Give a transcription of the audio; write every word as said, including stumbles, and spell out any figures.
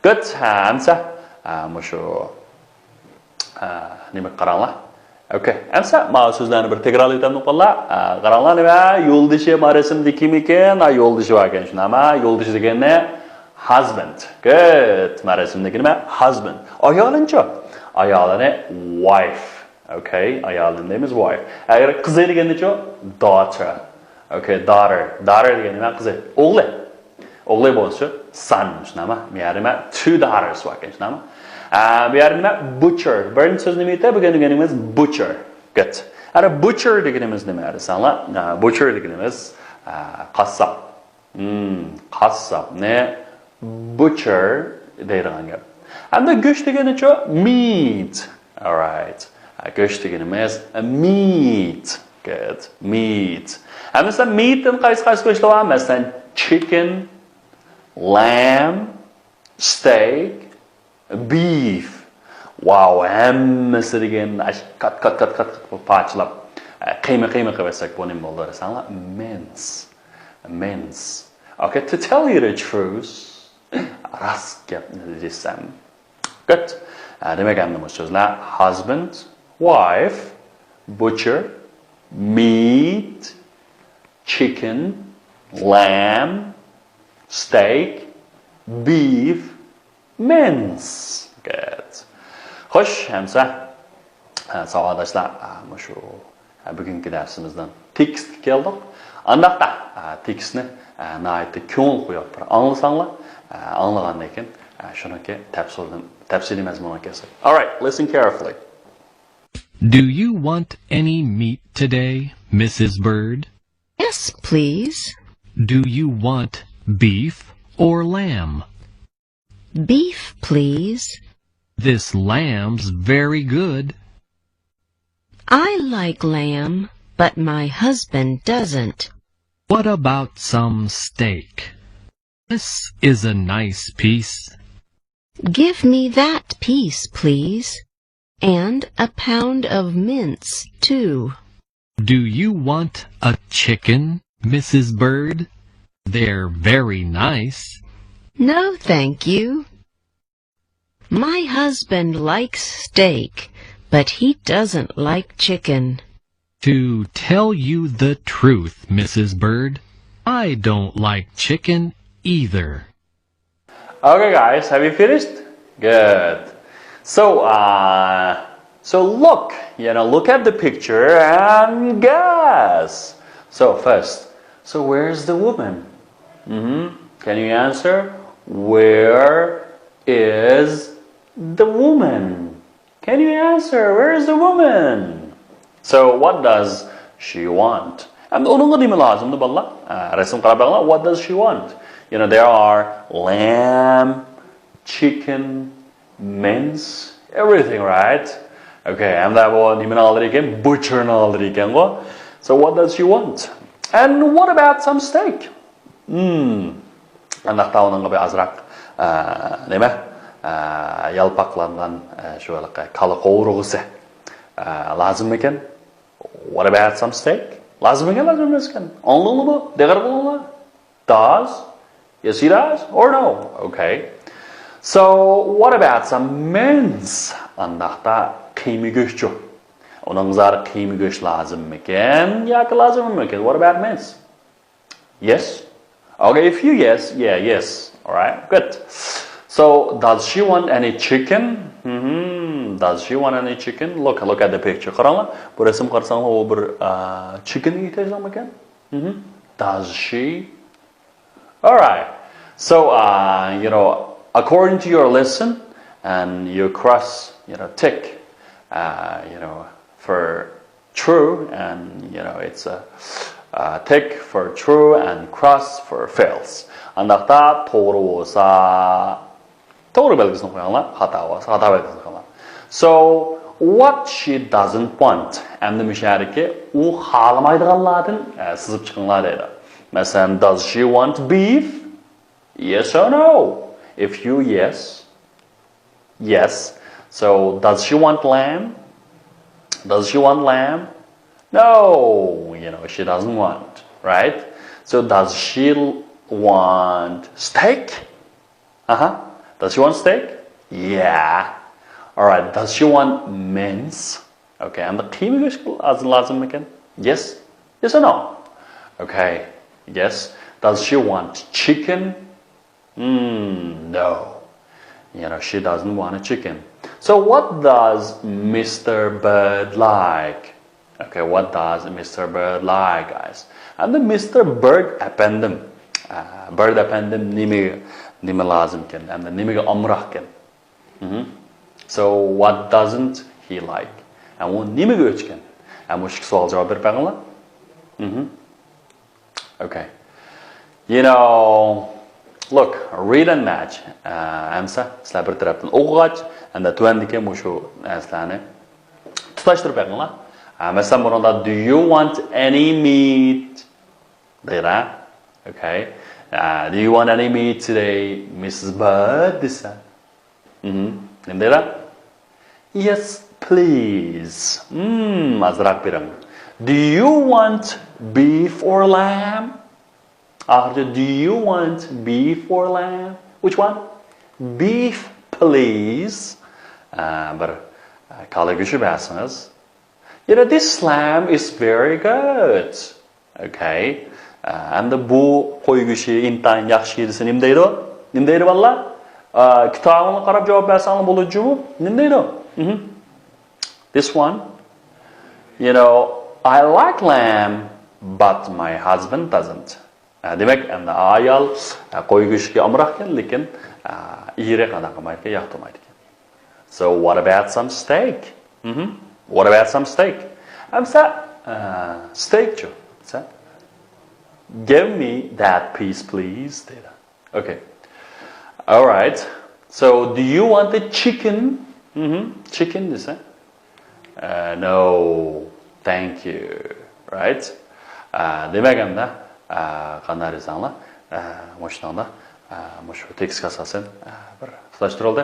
Good. ھە، ئەمسە، ھە، مۇشۇ، ھە، نېمىگە قاراڭلار. Okay. ئەمسە ماۋۇ سۆزلەرنى بىر تەكرارلايتتىم، ئوقۇڭلار. ھە، قاراڭلار، نېمە؟ يولدىشى، ما رەسىمدە كىم ئىكەن؟ ھە، يولدىشى بار ئىكەن، شۇنداقمۇ؟ يولدىشى دېگەننى husband. Good. ما رەسىمدىكى نېمە؟ Husband. ئايالىنىچۇ؟ ئايالىنى wife. Okay. ئايالىنى دەيمىز wife. ئەگەر قىزى دېگەننىچۇ؟ Daughter. Okay. Daughter. Daughter دېگەن نېمە؟ قىزى. ئوغلى. ئوغلى بولسا son، شۇنداقمۇ؟ بۇ يەردە نېمە؟ Two daughters بار ئىكەن، شۇنداقمۇ؟ ئە، بۇ يەردە نېمە؟ Butcher. بىرىنچى سۆز نېمە ئىدى؟ بۈگۈن دېگىنىمىز butcher. Good. ئەنە butcher دېگىنىمىز نېمە دېسەڭلار؟ ئە، butcher دېگىنىمىز، ئە، قاسساپ. Hmm، قاسساپنى butcher دەيدىغان گەپ. ئەمدى گۆش دېگىنىچۇ؟ Meat. Alright. ئە، گۆش دېگىنىمىز meat. Good. Meat. ئەمدى سەن meat تىن قايسى، قايسى گۆشلەر بار؟ مەسىلەن، chicken، lamb، steak، beef. Wow، ھەممىسى دېگەن ئاش-، قات، قات، قات، قات، قات پارچىلاپ، ئە، قىيما، قىيما قىلىۋەتسەك، بۇ نېمە بولىدۇ دېسەڭلار؟ Mince. Mince. Okay, to tell you the truth، راست گەپنى دېسەم. Good. ئە، دېمەك، ئەمدى بۇ سۆزلەر husband، wife، butcher، meat، chicken، lamb، steak، beef، mince. Good. خوش، ئەمسە، ئە، ساۋاقداشلار، ئە، مۇشۇ، ئە، بۈگۈنكى دەرسىمىزنىڭ تېكىستىگە كەلدۇق. ئانداقتا، ئە، تېكىستنى، ئە، ناھايىتى كۆڭۈل قويۇپ بىر ئاڭلىساڭلار، ئە، ئاڭلىغاندىن كېيىن، ئە، شۇنىڭكى تەپسىلىي، تەپسىلىي مەزمۇنىغا كەلسەك. All right, listen carefully. Do you want any meat today, Missus Bird? Yes, please. Do you want beef or lamb? Beef, please. This lamb's very good. I like lamb, but my husband doesn't. What about some steak? This is a nice piece. Give me that piece, please. And a pound of mince, too. Do you want a chicken, Missus Bird? They're very nice. No, thank you. My husband likes steak, but he doesn't like chicken. To tell you the truth, Missus Bird, I don't like chicken either. Okay, guys, have you finished? Good. So, uh, so look, you know, look at the picture and guess. So first, so where's the woman? Mm-hmm. Can you answer? Where is the woman? Can you answer? Where is the woman? So what does she want? ئەمدى ئۇنىڭغا نېمە لازىمدۇ، بالىلار؟ ئە، رەسىم قاراپ بېقىڭلار. What does she want? You know, there are lamb, chicken, mince, everything, right? Okay, ئەمدى بۇ نېمىنىڭ ئالدىدا ئىكەن؟ Butcherنىڭ ئالدىدا ئىكەنغۇ. So what does she want? And what about some steak? Hmm. ئانداقتا ئۇنىڭغا بىر ئازراق، ئە، نېمە، ئە، يالپاقلانغان، ئە، شۇ ھېلىقى كالا قوۋۇرغىسى، ئە، لازىممىكەن؟ What about some steak? لازىممىكەن، لازىم ئەمەسكەن؟ ئاڭلىدىڭلىمۇ؟ دىققەت قىلدىڭلار؟ Does? Yes, he does. Or no? Okay. So, what about some mince? ئانداقتا قىيما گۆشچۇ؟ ئۇنىڭغا زادى قىيما گۆش لازىممىكەن ياكى لازىم ئەمەسكەن؟ What about mince? Yes? Okay, if you yes, yeah, yes. Alright, good. So, does she want any chicken? Hmm, does she want any chicken? Look, look at the picture. قاراڭلار، بۇ رەسىمگە قارىساڭلار، ئۇ بىر، ئە، chickenگە ئېھتىياجلىقمىكەن؟ Hmm. Does she? Alright. So, uh, you know, according to your lesson, and you cross, you know, tick, uh, you know, for true, and, you know, it's a, uh, tick for true and cross for false. ئانداقتا توغرا بولسا، توغرا بەلگىسىنى قويۇڭلار، خاتا بولسا خاتا بەلگىسىنى قويۇڭلار. So, what she doesn't want. ئەمدى مۇشۇ يەردىكى ئۇ خالىمايدىغانلاردىن، ئە، سىزىپ چىقىڭلار دەيدۇ. مەسىلەن، does she want beef? Yes or no? If you yes, yes. So, does she want lamb? Does she want lamb? No, you know, she doesn't want, right? So, does she want steak? Uh-huh. Does she want steak? Yeah. Alright, does she want mince? Okay, ئەمدى قىيما گۆش لازىممىكىن? Yes. Yes or no? Okay. Yes. Does she want chicken? Hmm, no. You know, she doesn't want a chicken. So what does Mister Bird like? Okay, what does Mister Bird like, guys? ئەمدى مىستېر بىرد ئەپەندىم. ئە، بىرد ئەپەندىم نېمە، نېمە لازىمكەن؟ ئەمدى نېمىگە ئامراقكەن؟ مهم. So what doesn't he like? ئە، ئۇ نېمىگە ئۆچكەن؟ ئە، مۇشۇ ئىككى سوئالغا جاۋاب بېرىپ بېقىڭلار. مهم. Okay. You know, look, read and match. ئە، ئەمسە سىلەر بىر تەرەپتىن ئوقۇغاچ، ئەمدى تۆۋەندىكى مۇشۇ نەرسىلەرنى تۇتاشتۇرۇپ بېقىڭلار. ئە، مەسىلەن، بۇنىڭدا، "Do you want any meat?" دەيدۇ. Okay. ئە، "Do you want any meat today, مىسسىس بىرد؟" دېسە. مهم. نېمە دەيدۇ؟ "Yes, please." مم، ئازراق بېرىڭ. "Do you want beef or lamb?" ئاخىرىدا، "Do you want beef or lamb?" Which one? Beef, please. ئە، بىر، ئە، كالا گۆشى بەرسىڭىز. You know, this lamb is very good. Okay. ئە، ئەمدى بۇ قوي گۆشى ئىنتايىن ياخشى دېسە نېمە دەيدۇ؟ نېمە دەيدۇ بالىلار؟ ئە، كىتابىڭلارغا قاراپ جاۋاب بەرسەڭلار بولىدۇ جۇمۇ. نېمە دەيدۇ؟ مهم. This one. You know, I like lamb, but my husband doesn't. ئە، دېمەك، ئەمدى ئايال، ئە، قوي گۆشىگە ئامراقكەن، لېكىن، ئە، ئېرى قانداق قىلمايدىكەن، ياقتۇرمايدىكەن. So what about some steak? مهم. What about some steak? ئەمسە، ئە، ستېيكچۇ؟ دېسە، "Give me that piece, please." دەيدۇ. Okay. Alright. So, do you want a chicken? مهم. Chicken دېسە. ئە، no, thank you. Right? ئە، دېمەك ئەمدى، ئە، قانداق دېسەڭلار، ئە، مۇشۇنىڭدا، ئە، مۇشۇ تېكىستكە ئاساسەن، ئە، بىر تۇتاشتۇرۇلدى.